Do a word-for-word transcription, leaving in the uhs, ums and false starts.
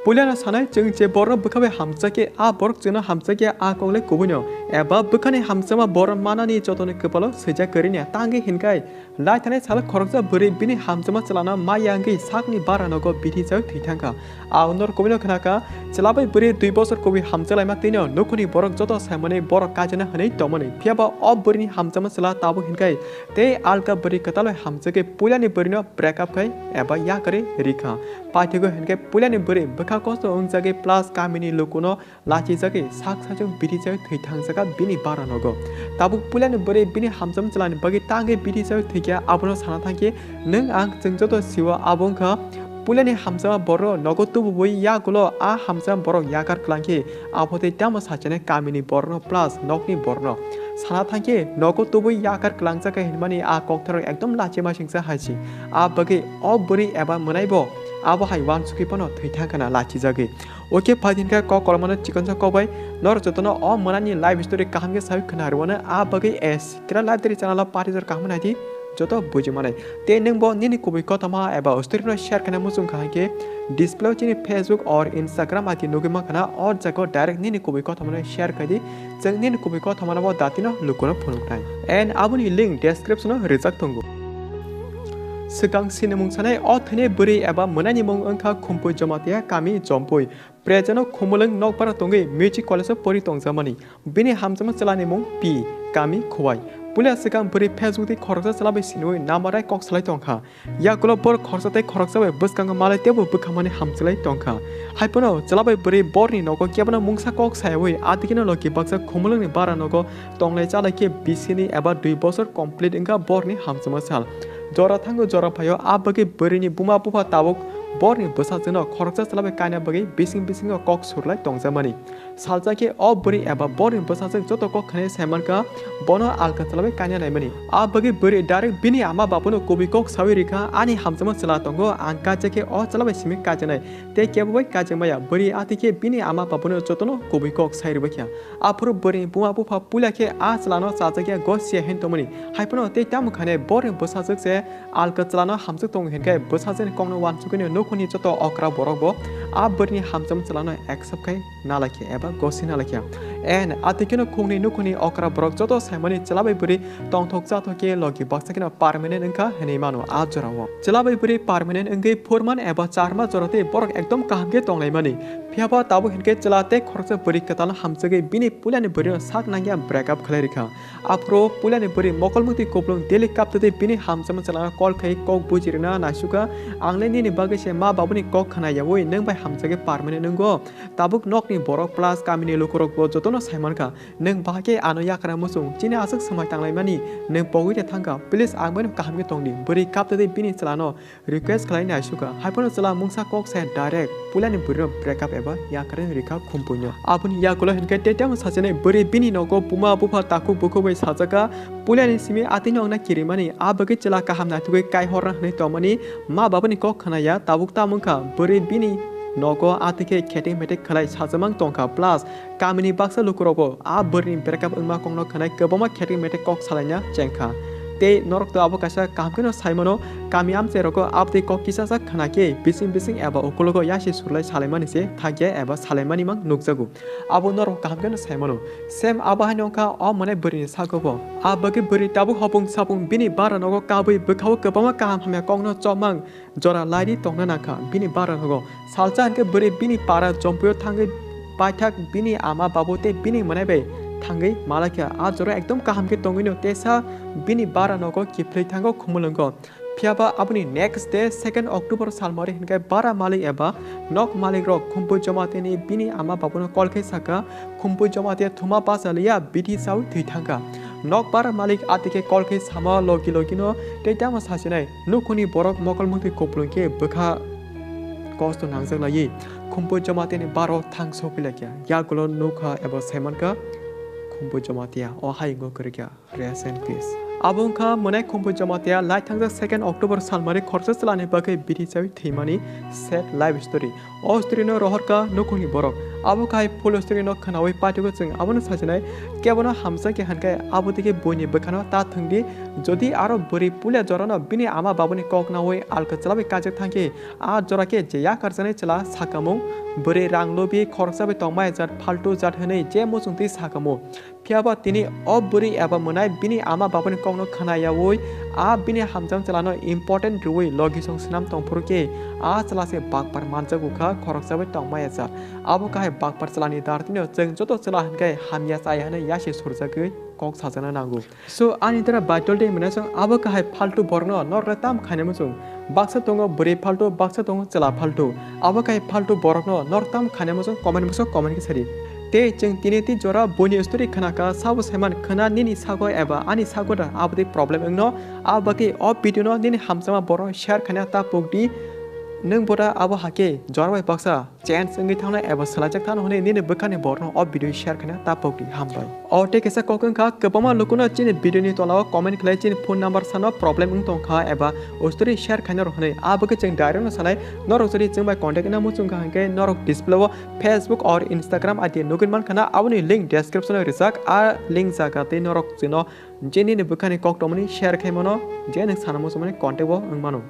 Puilano sanai, chwng je borokno bwkha bai hamjakya, a borok chwngno hamjakya, a koklai kubuino, eba bwkhani hamjakma borok manani jotoni kwpalo swijak kwrwini. Tangwi hinkhai, lai thanai salo khoroksa bwrwi bini hamjakma chwlano maya wngwi sakni bara nogo bithi chawi thwi thangkha. A norok kubuino khnakha, chwla bai bwrwi dui bosor kubui hamjaklaima twino nukhungni borok joto saimani borok kajana hwnwi tongmani. Phiyaba o bwrwini hamjakma chwla tabuk hinkhai tei alka bwrwi kwtalwi hamjakwi puilani bwrwino break up khai eba yakarwi rikha. Paithago hinkhai puilani bwrwi bwkha kosto wngjagwi plus kamini lukuno lachijagwi sak sachung bithi chawi thwi thangjakha bini bara nogo. Tabuk puilani bwrwi bini hamjakma chwlani bagwi tangwi bithi chawi thwikha, abono sana thangkhe nwng ang chwng joto sio abo wngkha puilani hamjakma borok nogo tubuwi yagulo a hamjakma borok yakar kwlangkhe abo tei tamo sachinai kamini borokno plus nokni borokno. Sana thangkhe nogo tubuwi yakar kwlangjakha hinmani a koktharok ekdom lachimasingcha hai se. A bagwi o bwrwi eba mwnaibo abo hai uansukwi phano thwi thangkhana lachijagwi. Oke, phaidi hinkhe kok kolomano chikonsa kokbai. Norok jotono o mwnani life story kaham khe sawi khna rwano, a bagwi es kira life story channel o patijor kaham nai di, joto buji manai. Tei nwng bo nini kubui kothoma eba story no share khna muchung kha hinkhe display o chini Facebook or Instagram I D nugwi mankha na, o jaga o direct nini kubui kothoma no share khai di. Chwng nini kubui kothoma no bo datino lukuno phunuknai. And aboni link description o rijak tongo. Swkang sinimung sanai o thwinai bwrwi eba mwnani mung wngkha Khumpui Jamatia, kami Jompui. Present o Khumulwng nokbar o tongwi Music College o pori tongjamani. Bini hamjakma chwlani mung P, kami Khowai. Puila swkang bwrwi Facebook tei khoroksa chwla bai siniwi namarai kok salai tongkha. Yagulo borok khoroksa tei khoroksa bai bwskango malai teibo bwkhamani hamchlai tongkha. Haiphano chwla bai bwrwi borni nogo kebono mungsa kok sayawi atikeno logi baksa Khumulwngni bara nogo tonglai chalai khe bisini eba dui bosor complete wngkha borni hamjakma sal. Jora thango jora phaio, a bagwi bwrwini buma bupha tabuk borni bwsajwkno khoroksa chwla bai kaina bagwi bising bisingo kok surlai tongjakmani. Salsa khe o bwrwi eba borni bwsajwk joto kok khnai sai mankha, bono alka chwla bai kaina naimani. A bagwi bwrwi direct bini ama babuno kubui kok sawi rikha, "Ani hamjakma chwla tongo, ang kaisa khe o chwla bai simi kaijaknai, tei kebo bai kaijakmaya." Bwrwi atikhe bini ama babuno jotono kubui kok sai rwbaikha. Aphuru bwrwini buma bupha puila khe a chwlano chajakya gosia hin tongmani. Haiphano tei tamo khainai borni bwsajwk se alka chwlano hamjak tongo hinkhe bwsajwkni kokno uansukgwino nukhungni joto okra borokbo a bwrwini hamjakma chwlano accept khai nalaikha eba gosi nalaikha. And atikeno khungni nukhungni okra borok joto saimani chwla bai bwrwi tongthok chathok khe logi baksa kheno permanent wngkha hinwi mano a jorao. Chwla bai bwrwi permanent wngwi phurman eba charma jora tei borok ekdom kaham khe tonglaimani. Phiyaba tabuk hinkhe chwla tei khoroksa bwrwi kwtalno hamjagwi bini puilani bwrwino sak nangya break up khlai rikha. Aphuru puilani bwrwi mokol mwtwi kupulung daily kaptwi bini hamjakma chwlano call khai kok buji rwna naisukha, "Ang le nini bagwi se ma babuni kok khna yaui nwng bai hamjagwi permanent wngo. Tabuk nokni borok plus kamini lukurokbo jotono saimankha. Nwng bahai khe ano yakra muchung, chini aswk swmai tanglaimani, nwng pogwi de thangkha, please ang bai no kaham khe tongdi." Bwrwi kaptwi bini chwlano request khlai naisukha. Haiphano chwla mungsa kok sai direct puilani bwrwino break up eba yakarwi rikha Khumpuino. Aboni yagulo hinkhe tei tamo sachinai bwrwi bini nogo buma bupha takhuk bukhuk bai sajakha, puilani simi atwino wngna kirimani, a bagwi chwla kaham naithogwi kaihorna hwnwi tongmani ma babani kok khnaya, tabuk tamo wngkha bwrwi bini nogo atwikhe kheting meting khlai sajamang tongkha, plus kamini baksa lukurokbo a bwrwini break up wngma kokno khwnai kwbangma kheting meting kok salaina chengkha. Tei norok to abo kaisa kaham kheno saimano, kami amchai rogo abtwi kok kichajak khna khe bising bising eba ukulogo yasi surlai salaimani se thakya eba salaimani mang nukjago. Abo norok kaham kheno saimano. Same abo haino wngkha o mwnai bwrwini sagobo. A bagwi bwrwi tabuk hopung sapung bini bara nogo kabwi bwkhao kwbangma kaham hamya kokno chopmang jora laidi tongna nangkha bini bara nogo. Salsa hinkhe bwrwi bini para Jompuio thangwi paithak bini ama babu tei bini mwnai bai thangwi malaikha. A jora ekdom kaham khe tongwino tesa bini bara nogo kiphilwi thango Khumulwngo. Phiyaba aboni next day second October salmari hinkhe bara malik eba nok malik rok Khumpui Jamatia ni bini ama babuno call khai sakha, Khumpui Jamatia thuma bachaliya bithi chawi thwi thangkha. Nok bara malik atikhe call khai sama logi logino tei tamo sachinai nukhungni borok mokol mwtwi kupulung khe bwkha kosto nangjak laiwi Khumpui Jamatia ni bara thang sophilaikha. Yagulo nukha eba saimankha Khumpui Jamatia o hayungo kwrwikha. Rest in peace. Abo wngkha mwnai Khumpui Jamatia lai thangjak second October salmari khoroksa chwlani bagwi bithi chawi thwimani sad life story. O story no rohorkha nukhungni borok. Abo kahai full story no khwnawi patigo chwng abono sajinai, kebono hamjakya hinkhe abo digi buini bwkhano ta thwngdi. Jodi aro bwrwi puila jorano bini ama babuni kok nawi alka chwlawi kajak thangkhe, a jora khe je yakarjaknai chwla sakamung, bwrwi rang lubi khoroksa bai tongmaya jat, phaltu jat hwnwi je muchungtwi sakamung. Phiyaba tini o bwrwi eba mwnai bini ama babani kokno khwnayawi a bini hamjak chwlano important rwui logisong swnam tongphuru khe a chwla se bakpar manjago kha khoroksa bai tongmaya jat. Abo kahai bakpar chwlani dartino chwng joto chwla hinkhe hamya chaya hwnwi yasi surjagwi kok sajana nango. So ani dara Baitol de mwnai song abo kahai phaltu borokno norokle tam khainai muchung. Baksa tongo bwrwi phaltu, baksa tongo chwla phaltu. Abo kahai phaltu borokno norok tam khainai muchung comment box o comment khe sadi. Tei chwng tini tei jora buini story khwnakha, sabo saiman khwna nini sago eba ani sago da aboni problem wngno. Abo bagwi o video no nini hamjakma borokno share khaina ta pokdi. Nwng boda abo hakhe jora bai baksa change wngwi thangno eba swlaijak thangno hwnwi nini bwkhani borokno o video share khaina ta pokdi. Hambai. O tei kaisa kok wngkha, kwbangma lukuno chini video ni tola o comment khlai chini phone number sano problem wng tongkha eba o story share khaina rw hwnwi. Abo khe chwng direct no sanai, norok jodi chwng bai contact wngna muchung kha hinkhe norok display o Facebook or Instagram I D nugwi mankha na, aboni link description o rijak, a link jaga tei norok chwngno je nini bwkhani kok tongmani share khaimano, je nwng sana muchungmani contact o wng mano.